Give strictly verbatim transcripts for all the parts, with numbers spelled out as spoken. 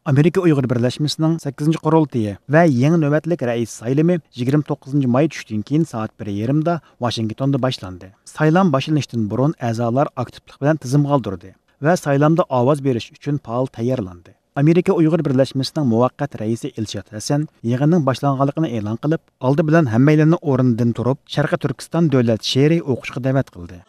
ئامېرىكا ئۇيغۇر بىرلەشمىسىنىڭ سەككىزىنچى قۇرۇلتىيى ۋە يېڭى نۆۋەتلىك رەئىس سايلىمى يىگىرمە توققۇزىنچى ماي چۈشتىن كېيىن سائەت بىر يېرىمدا ۋاشىنگتوندا باشلاندى. سايلام باشلىنىشتىن بۇرۇن ئەزالار ئاكتىپلىق بىلەن تىزىم قالدۇردى ۋە سايلامدا ئاۋاز بېرىش ئۈچۈن پائال تەييارلاندى. ئامېرىكا ئۇيغۇر بىرلەشمىسىنىڭ مۇۋەققەت رەئىسى ئىلشات ھەسەن يىغىننىڭ باشلانغانلىقىنى ئېلان قىلىپ، ئالدى بىلەن ھەممەيلەننى ئورنىدىن تۇرۇپ، شەرقىي تۈركىستان دۆلەت شېئىرى ئوقۇشقا دەۋەت قىلدى.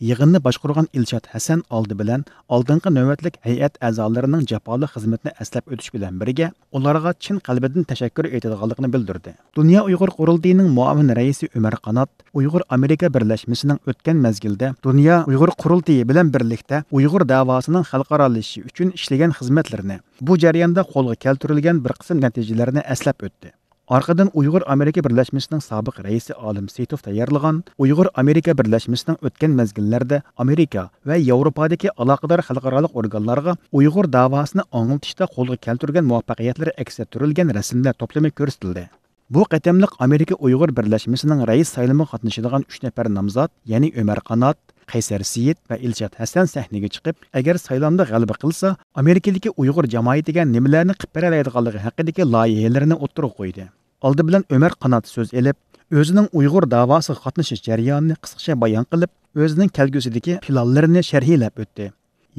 يىغىننى باشقۇرغان ئىلشات ھەسەن ئالدى بىلەن ئالدىنقى نۆۋەتلىك ھەيئەت ئەزالىرىنىڭ جاپالىق خىزمىتىنى ئەسلەپ ئۆتۈش بىلەن بىرگە، ئۇلارغا چىن قەلبىدىن تەشەككۈر ئېيتىدىغانلىقىنى بىلدۈردى. دۇنيا ئۇيغۇر قۇرۇلتىيىنىڭ مۇئاۋىن رەئىسى ئۆمەر قانات ئۇيغۇر ئامېرىكا بىرلەشمىسىنىڭ ئۆتكەن مەزگىلدە دۇنيا ئۇيغۇر قۇرۇلتىيى بىلەن بىرلىكتە ئۇيغۇر دەۋاسىنىڭ خەلقئارالىشىشى ئۈچۈن ئىشلىگەن خىزمەتلىرىنى، بۇ جەرياندا قولغا كەلتۈرۈلگەن بىر قىسىم نەتىجىلەرنى ئەسلەپ ئۆتتى. ئارقىدىن ئۇيغۇر ئامېرىكا بىرلەشمىسىنىڭ سابىق رەئىسى ئالىم سېيىتوف تەييارلىغان ئۇيغۇر ئامېرىكا بىرلەشمىسىنىڭ ئۆتكەن مەزگىللەردە ئامېرىكا ۋە ياۋروپادىكى ئالاقىدار خەلقئارالىق ئورگانلارغا ئۇيغۇر داۋاسىنى ئاڭلىتىشتا قولغا كەلتۈرگەن مۇۋەپپەقىيەتلىرى ئەكس ئەتتۈرۈلگەن رەسىملەر توپلىمى كۆرسىتىلدى. بۇ قېتىملىق ئامېرىكا ئۇيغۇر بىرلەشمىسىنىڭ رەئىس سايلىمىغا قاتنىشىدىغان ئۈچ نەپەر نامزات، يەنى ئۆمەر قانات، قەيسەر سېيىت ۋە ئىلشات ھەسەن سەھنىگە چىقىپ، ئەگەر سايلامدا غەلىبە قىلسا، ئامېرىكىدىكى ئۇيغۇر جامائىتىگە نېمىلەرنى قىلىپ بېرەلەيدىغانلىقى ھەققىدىكى لايىھەلىرىنى ئوتتۇرىغا قويدى. ئالدى بىلەن ئۆمەر قانات سۆز ئېلىپ، ئۆزىنىڭ ئۇيغۇر داۋاسىغا قاتنىشىش جەريانىنى قىسقىچە بايان قىلىپ، ئۆزىنىڭ كەلگۈسىدىكى پىلانلىرىنى شەرھلەپ ئۆتتى.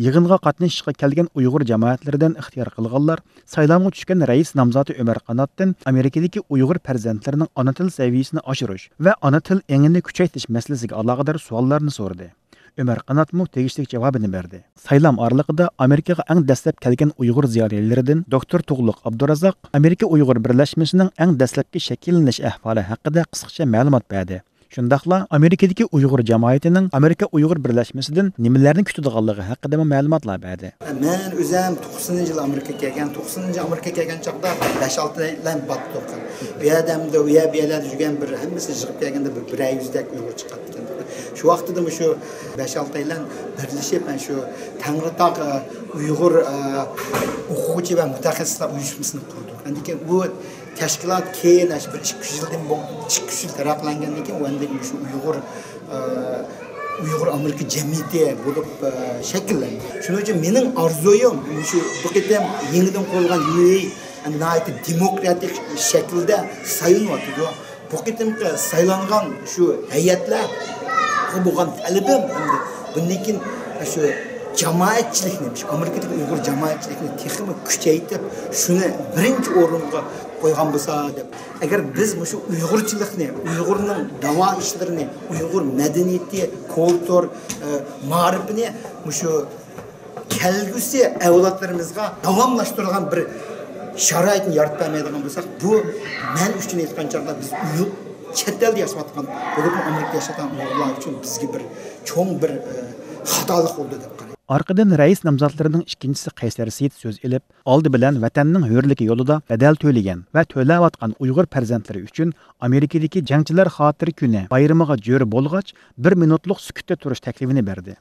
يىغىنغا قاتنىشىشقا كەلگەن ئۇيغۇر جامائەتلىرىدىن ئىختىيار قىلغانلار سايلامغا چۈشكەن رەئىس نامزاتى ئۆمەر قاناتتىن ئامېرىكىدىكى ئۇيغۇر پەرزەنتلىرىنىڭ ئانا تىل سەۋىيىسىنى ئاشۇرۇش ۋە ئانا تىل ئېڭىنى كۈچەيتىش مەسىلىسىگە ئالاقىدار سوئاللارنى سورىدى. ئۆمەر قاناتمۇ تېگىشلىك جاۋابىنى بەردى. سايلام ئارىلىقىدا ئامېرىكىغا ئەڭ دەسلەپ كەلگەن ئۇيغۇر زىيالىيلىرىدىن دوكتور تۇغلۇق ئابدۇرازاق ئامېرىكا ئۇيغۇر بىرلەشمىسىنىڭ ئەڭ دەسلەپكى شەكىللىنىش ئەھۋالى ھەققىدە قىسقىچە مەلۇمات بەردى. شۇنداقلا ئامېرىكىدىكى ئۇيغۇر جامائىتىنىڭ ئامېرىكا ئۇيغۇر بىرلەشمىسىدىن نېمىلەرنى كۈتىدىغانلىقى ھەققىدىمۇ مەلۇماتلار بەردى. مەن ئۆزۈم توقسىنىنچى يىل ئامېرىكىغا كەلگەن، توقسىنىنچى يىل ئامېرىكىغا كەلگەن چاغدا بەش ئالتە ئايلان باتتۇق. ئۇ يەردە ئەمدى ئۇ يەر بۇ يەرلەردە يۈرگەن بىر ھەممىسى يىغىپ كەلگەندە بىر بىرەر يۈزدەك ئۇيغۇر چىقاتتىكەن. شۇ ۋاقىتتا مۇشۇ بەش ئالتە ئايلان بىرلىشىپ، مەن شۇ تەڭرىتاغ، ئە، ئۇيغۇر، ئە، ئوقۇغۇچى ۋە مۇتەخەسسىسلەر ئۇيۇشمىسىنى قۇردۇق. ئاندىن كېيىن بۇ تەشكىلات كېيىن، ئاشۇ بىر ئىككى يۈز يىلدىن بۇ-، ئىككى يۈز يىل تەرەققىيلەنگەندىن كېيىن، ئاندىن كېيىن مۇشۇ ئۇيغۇر، ئە، ئۇيغۇر ئامېرىكا جەمئىيىتى بولۇپ، ئە، شەكىللەندى. شۇنىڭ ئۈچۈن مېنىڭ ئارزۇيۇم، مۇشۇ بۇ قېتىم يېڭىدىن قۇرۇلغان يۇ ئېي ناھايىتى دېموكراتىك شەكىلدە سايلىنىۋاتىدۇ. بۇ قېتىمقى سايلانغان شۇ ھەيئەتلەرگە بولغان تەلىپىم، ئەمدى بۇندىن كېيىن شۇ جامائەتچىلىكنى، شۇ ئامېرىكىدىكى ئۇيغۇر جامائەتچىلىكىنى تېخىمۇ كۈچەيتىپ، شۇنى بىرىنچى ئورۇنغا قويغان بولسا دەپ. ئەگەر بىز مۇشۇ ئۇيغۇرچىلىقنى، ئۇيغۇرنىڭ داۋا ئىشلىرىنى، ئۇيغۇر مەدەنىيىتى، كۇلتۇر، ئە، مائارىپىنى مۇشۇ كەلگۈسى ئەۋلادلىرىمىزغا داۋاملاشتۇرىدىغان بىر شارائىتنى يارىتىپ بەرمەيدىغان بولساق، بۇ مەن ئۈچۈن ئېيتقان چاغدا بىز ئۇيغۇر، چەت ئەلدە ياشاۋاتقان، بولۇپمۇ ئامېرىكىدا ياشاۋاتقان ئۇيغۇرلار ئۈچۈن بىزگە بىر چوڭ بىر، ئە، خاتالىق بولدى دەپ قارايمەن. ئارقىدىن رەئىس نامزاتلىرىنىڭ ئىككىنچىسى قەيسەر سېيىت سۆز ئېلىپ، ئالدى بىلەن ۋەتەننىڭ ھۆرلۈكى يولىدا بەدەل تۆلىگەن ۋە تۆلەۋاتقان ئۇيغۇر پەرزەنتلىرى ئۈچۈن ئامېرىكىدىكى جەڭچىلەر خاتىرە كۈنى بايرىمىغا جۆرە بولغاچ، بىر مىنۇتلۇق سۈكۈتتە تۇرۇش تەكلىپىنى بەردى.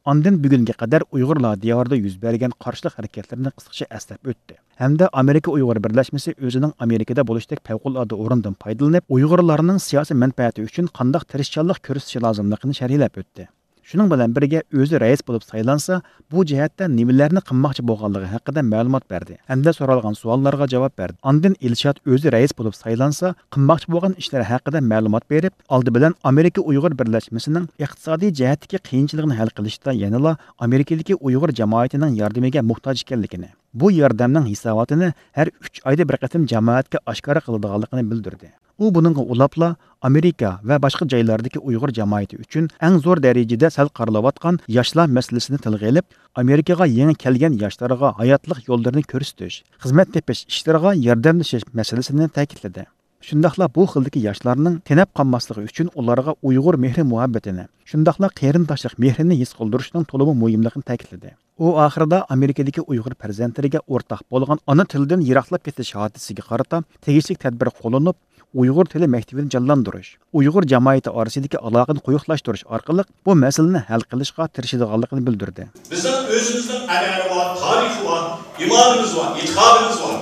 ئاندىن بۈگۈنگە قەدەر ئۇيغۇرلار دىيارىدا يۈز بەرگەن قارشىلىق ھەرىكەتلىرىنى قىسقىچە ئەسلەپ ئۆتتى ھەمدە ئامېرىكا ئۇيغۇر بىرلەشمىسى ئۆزىنىڭ ئامېرىكىدا بولۇشتەك پەۋقۇلئاددە ئورنىدىن پايدىلىنىپ، ئۇيغۇرلارنىڭ سىياسىي مەنپەئەتى ئۈچۈن قانداق تىرىشچانلىق كۆرسىتىشى لازىملىقىنى شەرھلەپ ئۆتتى. شۇنىڭ بىلەن بىرگە، ئۆزى رەئىس بولۇپ سايلانسا، بۇ جەھەتتە نېمىلەرنى قىلماقچى بولغانلىقى ھەققىدە مەلۇمات بەردى ھەمدە سورالغان سوئاللارغا جاۋاب بەردى. ئاندىن ئىلشات ئۆزى رەئىس بولۇپ سايلانسا، قىلماقچى بولغان ئىشلىرى ھەققىدە مەلۇمات بېرىپ، ئالدى بىلەن ئامېرىكا ئۇيغۇر بىرلەشمىسىنىڭ ئىقتىسادىي جەھەتتىكى قىيىنچىلىقنى ھەل قىلىشتا يەنىلا ئامېرىكىدىكى ئۇيغۇر جامائىتىنىڭ ياردىمىگە موھتاج ئىكەنلىكىنى، بۇ ياردەمنىڭ ھېساباتىنى ھەر ئۈچ ئايدا بىر قېتىم جامائەتكە ئاشكارا قىلىدىغانلىقىنى بىلدۈردى. ئۇ بۇنىڭغا ئۇلاپلا، ئامېرىكا ۋە باشقا جايلاردىكى ئۇيغۇر جامائىتى ئۈچۈن ئەڭ زور دەرىجىدە سەل قارىلىۋاتقان ياشلار مەسىلىسىنى تىلغا ئېلىپ، ئامېرىكىغا يېڭى كەلگەن ياشلارغا ھاياتلىق يوللىرىنى كۆرسىتىش، خىزمەت تېپىش ئىشلىرىغا ياردەملىشىش مەسىلىسىنى تەكىتلىدى. شۇنداقلا بۇ خىلدىكى ياشلارنىڭ تېنەپ قالماسلىقى ئۈچۈن ئۇلارغا ئۇيغۇر مېھرى مۇھەببىتىنى، شۇنداقلا قېرىنداشلىق مېھرىنى ھېس قىلدۇرۇشنىڭ تولىمۇ مۇھىملىقىنى تەكىتلىدى. ئۇ ئاخىرىدا ئامېرىكىدىكى ئۇيغۇر پەرزەنتلىرىگە ئورتاق بولغان ئانا تىلدىن يىراقلاپ كېتىش ھادىسىسىگە قارىتا تېگىشلىك تەدبىر قوللىنىپ، ئۇيغۇر تىلى مەكتىپىنى جانلاندۇرۇش، ئۇيغۇر جامائىتى ئارىسىدىكى ئالاقىنى قويۇقلاشتۇرۇش ئارقىلىق بۇ مەسىلىنى ھەل قىلىشقا تىرىشىدىغانلىقىنى بىلدۈردى. بىزنىڭ ئۆزىمىزنىڭ ئەنئەنىۋى بار، تارىخى بار، ئىمانىمىز بار، ئېتىقادىمىز بار.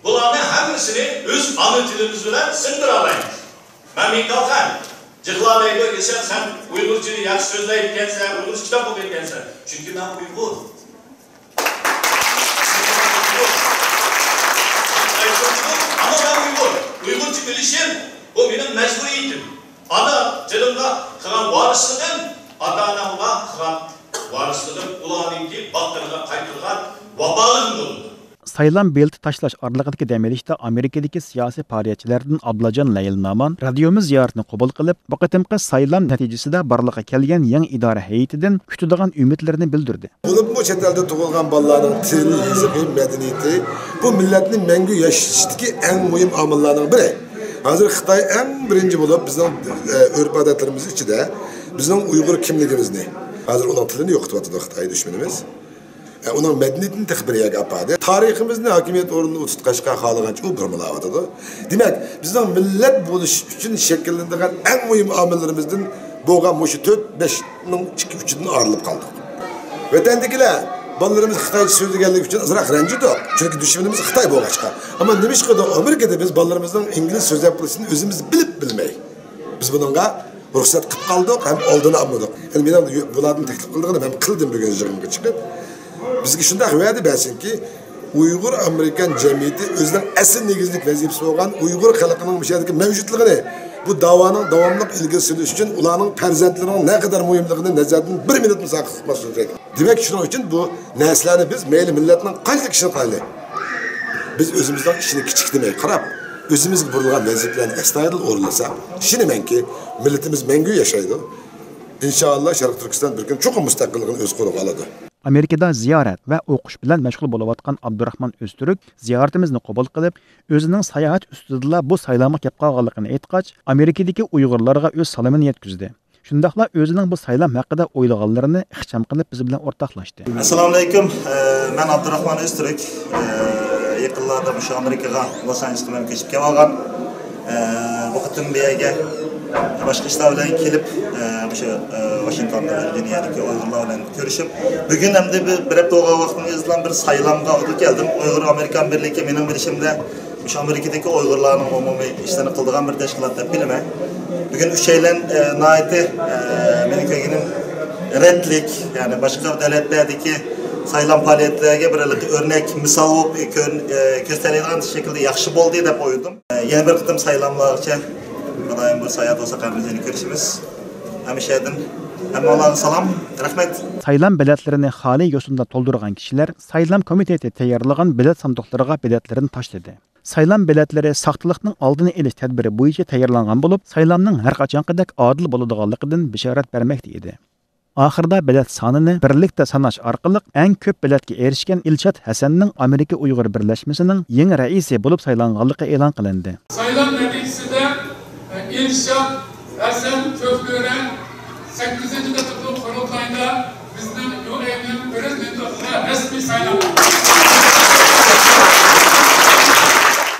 بۇلارنى ھەممىسىنى ئۆز ئانا تىلىمىز بىلەن سىڭدۈرەلەيمىز. مەن مىڭكاۋخەن، جىغلا دەيدۇ، ئېسەت، سەن ئۇيغۇرچىنى ياخشى سۆزلەيدىكەنسەن، ئۇيغۇرچە كىتاب ئوقۇيدىكەنسەن. چۈنكى مەن ئۇيغۇر. ئەمما مەن ئۇيغۇر. ئۇيغۇرچە بىلىشىم، بۇ مېنىڭ مەجبۇرىيىتىم. ئانا تىلىمغا قىلغان ۋارىسلىقىم، ئاتا-ئانامغا قىلغان ۋارىسلىقىم، ئۇلارنىڭكى باغرىغا قايتۇرغان ۋاپالىقىم بولىدۇ. سايلام بېلىتى تاشلاش ئارىلىقىدىكى دەم ئېلىشتا ئامېرىكىدىكى سىياسىي پائالىيەتچىلەردىن ئابلاجان لەيلىنامان رادىيومىز زىيارىتىنى قوبۇل قىلىپ، بۇ قېتىمقى سايلام نەتىجىسىدە بارلىققا كەلگەن يېڭى ئىدارە ھەيئىتىدىن كۈتىدىغان ئۈمىدلىرىنى بىلدۈردى. بولۇپمۇ چەت ئەلدە تۇغۇلغان بالىلارنىڭ تىل، يېزىقى، مەدەنىيىتى بۇ مىللەتنى مەڭگۈ ياشىتىشتىكى ئەڭ مۇھىم ئامىللارنىڭ بىرى. ھازىر خىتاي ئەڭ بىرىنچى بولۇپ بىزنىڭ، ئە، ئۆرپ-ئادەتلىرىمىز ئىچىدە بىزنىڭ ئۇيغۇر كىملىكىمىزنى، ھازىر ئۇنىڭ تىلىنى يوقىتىۋاتىدۇ خىتاي دۈشمىنىمىز. ئە، ئۇنىڭ مەدەنىيىتىنى تېخى بىر يەرگە ئاپاردى. تارىخىمىزنى، ھاكىمىيەت ئورنىنى ئۇتۇتقاچقا خالىغانچە ئۇ بۇرمىلاۋاتىدۇ. دېمەك، بىزنىڭ مىللەت بولۇش ئۈچۈن شەكىللىنىدىغان ئەڭ مۇھىم ئامىللىرىمىزدىن بولغان مۇشۇ تۆت، بەشنىڭ ئىككى، ئۈچىدىن ئايرىلىپ قالدۇق. ۋەتەندىكىلەر بالىلىرىمىز خىتايچە سۆزلىگەنلىكى ئۈچۈن ئازراق رەنجىدۇق. چۈنكى دۈشمىنىمىز خىتاي بولغاچقا. ئەمما نېمىشقىدۇر ئامېرىكىدا بىز بالىلىرىمىزنىڭ ئىنگلىز سۆزلەپ بولۇشىنى ئۆزىمىز بىلىپ بىلمەي، بىز بۇنىڭغا رۇخسەت قىلىپ قالدۇق ھەم ئالدىنى ئالمىدۇق. يەنى مېنىڭ بۇلارنى تەكلىپ قىلىدىغىنىم ھەم قىلدىم بۈگۈن يىغىنغا چىقىپ. بىزگە شۇنداق ۋەدە بەرسۇنكى، ئۇيغۇر ئامېرىكان جەمئىيىتى ئۆزىنىڭ ئەسلى نېگىزلىك ۋەزىپىسى بولغان ئۇيغۇر خەلقىنىڭ مۇشۇ يەردىكى مەۋجۇتلۇقىنى، بۇ داۋانىڭ داۋاملىق ئىلگىرى سۈرۈش ئۈچۈن ئۇلارنىڭ پەرزەنتلىرىنىڭ نەقەدەر مۇھىملىقىنى نەزەردىن بىر مىنۇتمۇ ساقىت قىلماسلىق كېرەك. دېمەك، شۇنىڭ ئۈچۈن بۇ نەرسىلەرنى بىز مەيلى مىللەتنىڭ قانچىلىك ئىشىنى قىلايلى، بىز ئۆزىمىزنىڭ ئىشىنى كىچىكلىمەي قاراپ، ئۆزىمىزگە بۇرۇلغان ۋەزىپىلەرنى ئەستايىدىل ئورۇنلىساق، ئىشىنىمەنكى، مىللىتىمىز مەڭگۈ ياشايدۇ. ئىنشائاللا، شەرقىي تۈركىستان بىر كۈن چوقۇم مۇستەقىللىقىنى ئۆز قولىغا ئالىدۇ. ئامېرىكىدا زىيارەت ۋە ئوقۇش بىلەن مەشغۇل بولۇۋاتقان ئابدۇراخمان ئۆزتۈرك زىيارىتىمىزنى قوبۇل قىلىپ، ئۆزىنىڭ ساياھەت ئۈستىدىلا بۇ سايلامغا كەپ قالغانلىقىنى ئېيتقاچ، ئامېرىكىدىكى ئۇيغۇرلارغا ئۆز سالىمىنى يەتكۈزدى. شۇنداقلا ئۆزىنىڭ بۇ سايلام ھەققىدە ئويلىغانلىرىنى ئىخچام قىلىپ بىز بىلەن ئورتاقلاشتى. ئەسسالامۇئەلەيكۇم. ئە، مەن ئابدۇراخمان ئۆزتۈرك. ئە، يېقىنلاردا مۇشۇ ئامېرىكىغا، لوس ئانژېلېسقا مەن كۆچۈپ كېلىۋالغان. ئە، بۇ قېتىم بۇ يەرگە باشقا ئىشلار بىلەن كېلىپ، ئە، مۇشۇ، ئە، ۋاشىنگتوندا، ۋىرجىنىيەدىكى ئۇيغۇرلار بىلەن كۆرۈشۈپ، بۈگۈن ئەمدى بىر، بىر ھەپتە بولغان ۋاقتىمىز بىلەن بىر سايلامغا كەلدىم. ئۇيغۇر ئامېرىكان بىرلىكى، مېنىڭ بىلىشىمدە، مۇشۇ ئامېرىكىدىكى ئۇيغۇرلارنىڭ ئومۇمىي ئىشلىرىنى قىلىدىغان بىر تەشكىلات دەپ بىلىمەن. بۈگۈن ئۈچەيلەن، ئە، ناھايىتى، ئە، مېنىڭ كۆرگىنىم رەتلىك، يەنى باشقا دۆلەتلەردىكى سايلام پائالىيەتلەرگە بىر ئۆرنەك مىسال بولۇپ، ئە، كۆرۈن-، ئە، كۆرسىتەلەيدىغان شەكىلدە ياخشى بولدى دەپ ئويلىدىم. ئە، يەنە بىر قېتىم سايلاملارغىچە مۇدايىم بىر ساياھەت بولسا قەدىمىزنى كۆرۈشىمىز. ھەمىشەدىن ھەممىڭلارغا سالام، رەھمەت. سايلام بېلەتلىرىنى خالىي يوسۇندا تولدۇرغان كىشىلەر سايلام كومىتېتى تەييارلىغان بېلەت ساندۇقلىرىغا بېلەتلىرىنى تاشلىدى. سايلام بېلەتلىرى ساختىلىقنىڭ ئالدىنى ئېلىش تەدبىرى بويىچە تەييارلانغان بولۇپ، سايلامنىڭ ھەرقاچانقىدەك ئادىل بولىدىغانلىقىدىن بېشارەت بەرمەكتە ئىدى. ئاخىرىدا بېلەت سانىنى بىرلىكتە ساناش ئارقىلىق ئەڭ كۆپ بېلەتكە ئېرىشكەن ئىلشات ھەسەننىڭ ئامېرىكا ئۇيغۇر بىرلەشمىسىنىڭ يېڭى رەئىسى بولۇپ سايلانغانلىقى ئېلان قىلىندى. سايلام نەتىجىسىدە ئىلشات ھەسەن كۆكبۆرە سەككىزىنچى قېتىملىق قۇرۇلتايدا بىزنىڭ يۇ ئېن ئېم پرېزىدېنتلىقىغا رەسمىي سايلاندى.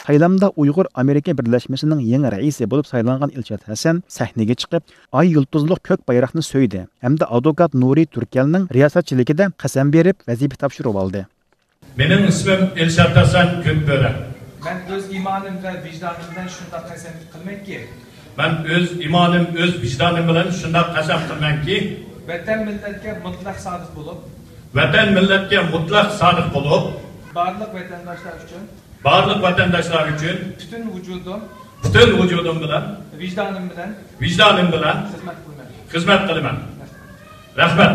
سايلامدا ئۇيغۇر ئامېرىكا بىرلەشمىسىنىڭ يېڭى رەئىسى بولۇپ سايلانغان ئىلشات ھەسەن سەھنىگە چىقىپ، ئاي يۇلتۇزلۇق كۆك بايراقنى سۆيدى ھەمدە ئادۋوكات نۇرى تۈركەلنىڭ رىياسەتچىلىكىدە قەسەم بېرىپ، ۋەزىپە تاپشۇرۇۋالدى. مېنىڭ ئىسمىم ئىلشات ھەسەن كۆكبۆرە. مەن ئۆز ئىمانىم ۋە ۋىجدانىم بىلەن شۇنداق قەسەم قىلىمەنكى، مەن ئۆز ئىمانىم، ئۆز ۋىجدانىم بىلەن شۇنداق قەسەم قىلىمەنكى، ۋەتەن مىللەتكە مۇتلەق سادىق بولۇپ، ۋەتەن مىللەتكە مۇتلەق سادىق بولۇپ، بارلىق ۋەتەنداشلار ئۈچۈن، بارلىق ۋەتەنداشلار ئۈچۈن پۈتۈن ۋۇجۇدۇم، پۈتۈن ۋۇجۇدۇم بىلەن، ۋىجدانىم بىلەن، ۋىجدانىم بىلەن خىزمەت قىلىمەن. خىزمەت قىلىمەن. رەھمەت.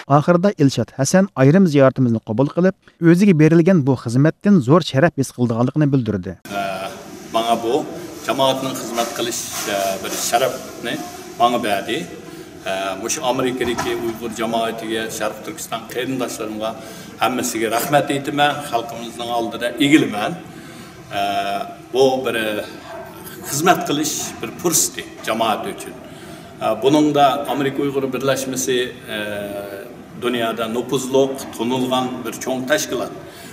ئاخىرىدا ئىلشات ھەسەن ئايرىم زىيارىتىمىزنى قوبۇل قىلىپ، ئۆزىگە بېرىلگەن بۇ خىزمەتتىن زور شەرەپ ھېس قىلىدىغانلىقىنى بىلدۈردى. ئە، ماڭا بۇ جامائەتنىڭ خىزمەت قىلىش، ئە، بىر شەرەپنى ماڭا بەردى. ئە، مۇشۇ ئامېرىكىدىكى ئۇيغۇر جامائىتىگە، شەرقىي تۈركىستان قېرىنداشلىرىمغا ھەممىسىگە رەھمەت ئېيتىمەن، خەلقىمىزنىڭ ئالدىدا ئېگىلىمەن. ئە، بۇ بىر خىزمەت قىلىش بىر پۇرسىتى جامائەت ئۈچۈن. ئە، بۇنىڭدا ئامېرىكا ئۇيغۇر بىرلەشمىسى، ئە، دۇنيادا نوپۇزلۇق، تونۇلغان بىر چوڭ تەشكىلات.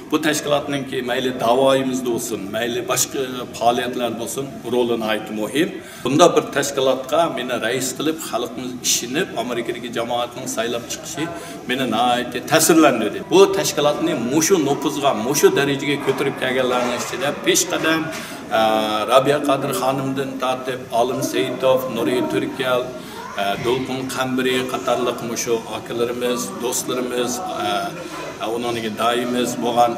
بۇ بۇ تەشكىلاتنىڭكى مەيلى داۋايىمىزدا بولسۇن، مەيلى باشقا پائالىيەتلەردە بولسۇن، رولى ناھايىتى مۇھىم. بۇنداق بىر تەشكىلاتقا مېنى رەئىس قىلىپ، خەلقىمىز ئىشىنىپ، ئامېرىكىدىكى جامائەتنىڭ سايلاپ چىقىشى مېنى ناھايىتى تەسىرلەندۈردى. بۇ تەشكىلاتنى مۇشۇ نوپۇزغا، مۇشۇ دەرىجىگە كۆتۈرۈپ كەلگەنلەرنىڭ ئىچىدە پېشقەدەم، ئە، رابىيە قادىر خانىمدىن تارتىپ، ئالىم سېيىتوف، نۇرى تۈركەل، ئە، دولقۇن قەمبىرى قاتارلىق مۇشۇ ئاكىلىرىمىز، دوستلىرىمىز، ئە، ئە، ئۇنىڭدىن كېيىن دايىمىز بولغان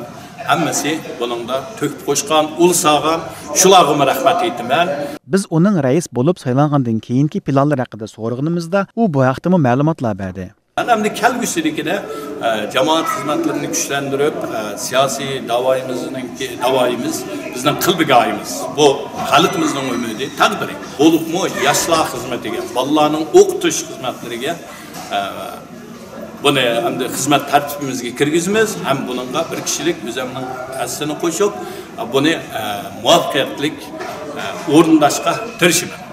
ھەممىسى بۇنىڭدا تۆھپە قوشقان، ئۇل سالغان، شۇلارغىمۇ رەھمەت ئېيتىمەن. بىز ئۇنىڭ رەئىس بولۇپ سايلانغاندىن كېيىنكى پىلانلىرى ھەققىدە سورىغىنىمىزدا، ئۇ بۇ ھەقتىمۇ مەلۇماتلار بەردى. مەن ئەمدى كەلگۈسىدىكىدە، ئە، جامائەت خىزمەتلىرىنى كۈچلەندۈرۈپ، ئە، سىياسىي داۋايىمىزنىڭكى، داۋايىمىز بىزنىڭ قىلبىگاھىمىز. بۇ خەلقىمىزنىڭ ئۈمىدى، تەقدىرى. بولۇپمۇ ياشلار خىزمىتىگە، بالىلارنىڭ ئوقۇتۇش خىزمەتلىرىگە، ئە، بۇنى ئەمدى خىزمەت تەرتىپىمىزگە كىرگۈزىمىز ھەم بۇنىڭغا بىر كىشىلىك ئۆزۈمنىڭ ھەسسىنى قوشۇپ، بۇنى، ئە، مۇۋەپپەقىيەتلىك، ئە، ئورۇنداشقا تىرىشىمەن.